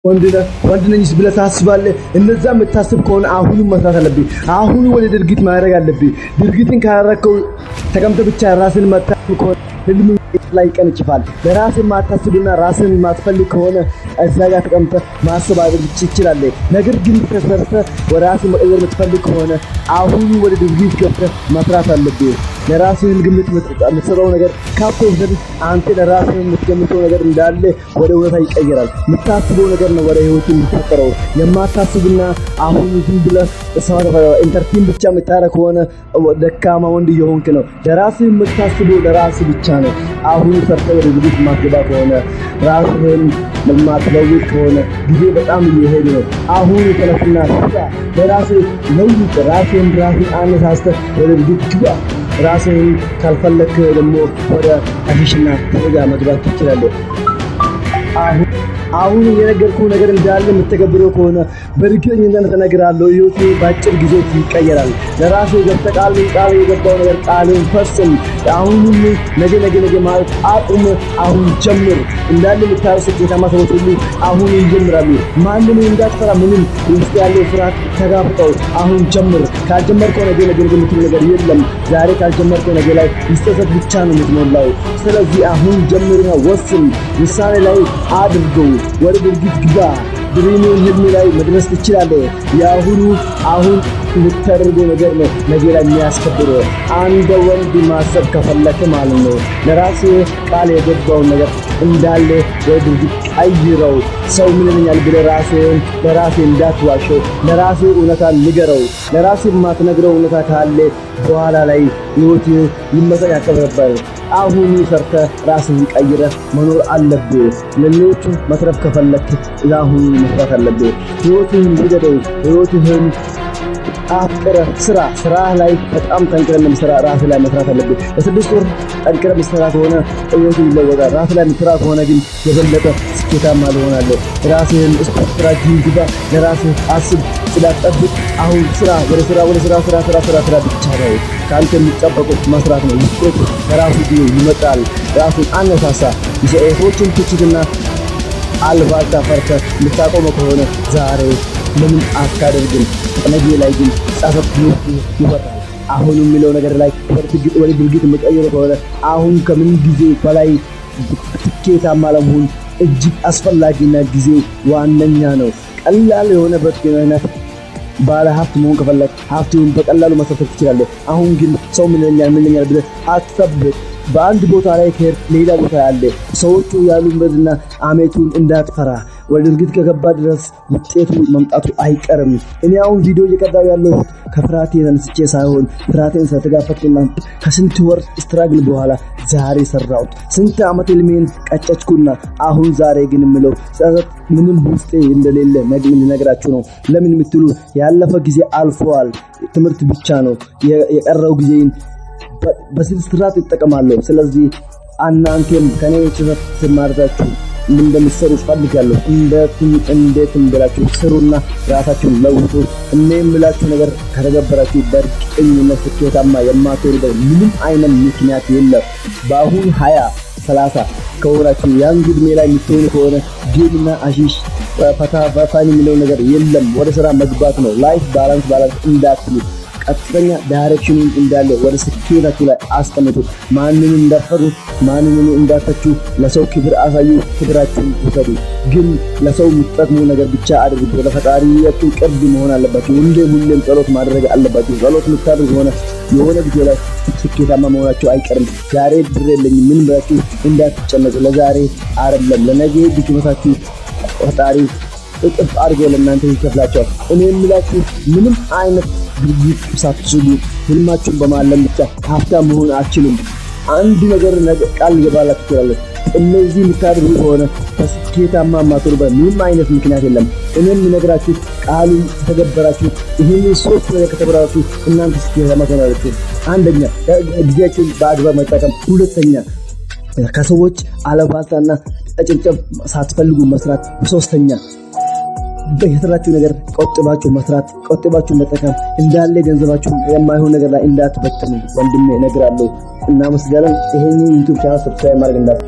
ወንድ ነህ፣ ወንድ ነኝ ብለህ ታስባለህ። እነዛ የምታስብ ከሆነ አሁኑ መስራት አለብህ። አሁኑ ወደ ድርጊት ማድረግ አለብህ። ድርጊትን ካላረከው፣ ተቀምጠህ ብቻ ራስን መታ ከሆነ ህልም ላይ ይቀንጭፋል። ለራስህ ማታስብና ራስን ማትፈልግ ከሆነ እዛ ጋር ተቀምጠህ ማሰብ ትችላለህ። ነገር ግን ተሰርተህ ወደ ራስህ መቀየር የምትፈልግ ከሆነ አሁኑ ወደ ድርጊት ገብተህ መስራት አለብህ። ለራስህን ግምት የምትሰጠው ነገር ካፕ አንተ ለራስህ የምትገምተው ነገር እንዳለ ወደ እውነታ ይቀየራል። የምታስበው ነገር ነው ወደ ህይወት የሚፈጠረው። የማታስብና አሁን ዝም ብለህ entertain ብቻ የምታደርግ ከሆነ ደካማ ወንድ እየሆንክ ነው። ለራስህ የምታስበው ለራስህ ብቻ ነው። አሁን ሰርተህ ወደ ድርጊት የማትገባ ከሆነ፣ ራስህን የማትለውጥ ከሆነ ጊዜ በጣም እየሄደ ነው። አሁን ተነስና ስራ፣ ለራስህ ለውጥ፣ ራስህን ራስህን አነሳስተህ ወደ ድርጊት ግባ። ራስህን ካልፈለክ ደግሞ ወደ አሺሽና ተጋ መግባት ትችላለህ። አሁን የነገርኩህ ነገር እንዳለ የምተገብረው ከሆነ በእርግጠኝነት እነግርሃለሁ፣ ህይወትህ በአጭር ጊዜ ይቀየራል። ለራስህ ገብተህ ቃል ቃል የገባው ነገር ቃልን ፈጽም። አሁን ሁሉ ነገ ነገ ነገ ማለት አቁም። አሁን ጀምር። እንዳለ የምታየው ስኬታማ ሰዎች ሁሉ አሁን ይጀምራሉ። ማንንም እንዳትፈራ፣ ምንም ውስጥ ያለው ፍርሃት ተጋፍጠው አሁን ጀምር። ካልጀመርከው ነገ ነገ ነገ የምትል ነገር የለም። ዛሬ ካልጀመርከው ነገ ላይ ይጸጸት ብቻ ነው የምትሞላው። ስለዚህ አሁን ጀምርና ወስን። ውሳኔ ላይ አድርገው። ወደ ድርጊት ግባ። Dream ን ህልም ላይ መድረስ ትችላለህ። የአሁኑ አሁን የምታደርገው ነገር ነው ነገ ላይ የሚያስከብረው። አንድ ወንድ ማሰብ ከፈለክ ማለት ነው፣ ለራስህ ቃል የገባውን ነገር እንዳለ ወደ ድርጊት ቀይረው። ሰው ምን ይለኛል ብለህ ራስህን ለራስህ እንዳትዋሸው፣ ለራስህ እውነታ ንገረው። ለራስህ የማትነግረው እውነታ ካለ በኋላ ላይ ህይወት ይመሰቃቀልባል። አሁኑ ሰርተህ ራስህን ቀይረህ መኖር አለብህ። ለሌሎቹ መትረፍ ከፈለክ አሁኑ መስራት አለብህ። ህይወትህን ውደደው። ህይወትህን አፍቅረህ ስራ። ስራህ ላይ በጣም ጠንክረህ እንደምትሰራ ራስህ ላይ መስራት አለብህ። ለ6 ወር ጠንክረህ የምትሰራ ከሆነ ህይወትህ ይለወጣል። ራስህ ላይ የምትሰራ ከሆነ ግን የበለጠ ስኬታማ ትሆናለህ። ራስህን ስፖርት ስራ፣ ጂም ግባ፣ ለራስህ አስብ፣ ጽዳት ጠብቅ። አሁን ስራ፣ ወደ ስራ፣ ወደ ስራ፣ ስራ፣ ስራ፣ ስራ፣ ስራ ብቻ ነው። ከአንተ የሚጠበቁት መስራት ነው። ውጤቱ በራሱ ጊዜ ይመጣል። ራስን አነሳሳ። የሰዎችን ትችትና አልባልታ ፈርተህ የምታቆመው ከሆነ ዛሬ ለምን አታደርግም? ነገ ላይ ግን ጸጸት ይወጣል። አሁን የሚለው ነገር ላይ ወደ ድርጊት የምቀይረው ከሆነ አሁን ከምን ጊዜ በላይ ስኬታማ ለመሆን እጅግ አስፈላጊና ጊዜ ዋነኛ ነው። ቀላል የሆነበት ምክንያት ባለ ሀብት መሆን ከፈለግ ሀብቱን በቀላሉ መሰብሰብ ትችላለህ። አሁን ግን ሰው ምን ይለኛል ምን ይለኛል ብለህ አትጠብቅ። በአንድ ቦታ ላይ ከሄድክ ሌላ ቦታ ያለ ሰዎቹ ያሉበትና አሜቱን እንዳትፈራ። ወደ ድርጊት ከገባ ድረስ ውጤቱ መምጣቱ አይቀርም። እኔ አሁን ቪዲዮ እየቀዳሁ ያለሁት ከፍርሃቴ ተነስቼ ሳይሆን ፍርሃቴን ስለተጋፈጥኩና ከስንት ወር struggle በኋላ ዛሬ ሰራሁት። ስንት ዓመት ህልሜን ቀጨችኩና አሁን ዛሬ ግን የምለው ጸጸት ምንም ውስጤ እንደሌለ ልነግራችሁ ነው። ለምን የምትሉ ያለፈ ጊዜ አልፈዋል። ትምህርት ብቻ ነው የቀረው፣ ጊዜን በስነ ስርዓት እጠቀማለሁ። ስለዚህ እናንተም ከኔ ስህተት ትማራላችሁ፣ ምን እንደምትሰሩ እፈልጋለሁ። እንዴትም እንዴትም ብላችሁ ስሩና ራሳችሁን ለውጡ። እኔ የምላችሁ ነገር ከተገበራችሁ በእርግጠኝነት ስኬታማ የማትሆኑበት ምንም አይነት ምክንያት የለም። በአሁን 20 30 ከሆናችሁ፣ young ዕድሜ ላይ የምትሆኑ ከሆነ game ና አሺሽ ፈታ fun የሚለው ነገር የለም። ወደ ስራ መግባት ነው። Life balance balance እንዳትሉ፣ ቀጥተኛ direction ኑን እንዳለ ወደ ስኬታችሁ ላይ አስቀምጡ። ማንንም እንዳትፈሩ፣ ማንንም እንዳትተቹ፣ ለሰው ክብር አሳዩ፣ ክብራችሁን ውሰዱ። ግን ለሰው የሚጠቅሙ ነገር ብቻ አድርጉ። ለፈጣሪያችሁ ቅርብ መሆን አለባችሁ። ሁሌም ሁሌም ጸሎት ማድረግ አለባችሁ። ጸሎት የምታደርጉ ከሆነ የሆነ ጊዜ ላይ ስኬታማ መሆናችሁ አይቀርም። ዛሬ ብር የለኝም ምን ብላችሁ እንዳትጨነቁ። ለዛሬ አይደለም ለነገ ድክመታችሁ ፈጣሪ እጥፍ አድርጎ ለእናንተ ይከፍላቸዋል። እኔ የምላችሁ ምንም አይነት ድርጊት ሳትችሉ ህልማችሁን በማለም ብቻ ሀብታም መሆን አትችሉም። አንድ ነገር ቃል ልገባላችሁ እችላለሁ። እነዚህ የምታደርጉ ከሆነ ከስኬታማ የማትሆኑበት ምንም አይነት ምክንያት የለም። እኔ የምነግራችሁ ቃሉን ከተገበራችሁ፣ ይህንን ሶስት ነገር ከተገበራችሁ እናንተ ስኬታማ ትሆናላችሁ። አንደኛ ጊዜያችሁን በአግባብ መጠቀም፣ ሁለተኛ ከሰዎች አለባልታና ጭብጨባ ሳትፈልጉ መስራት፣ ሶስተኛ የሰራችሁ ነገር ቆጥባችሁ መስራት፣ ቆጥባችሁ መጠቀም፣ እንዳለ ገንዘባችሁ የማይሆን ነገር ላይ እንዳትበትኑ ወንድሜ እነግራለሁ። እናመሰግናለን። ይሄንን YouTube channel subscribe ማድረግ እንዳት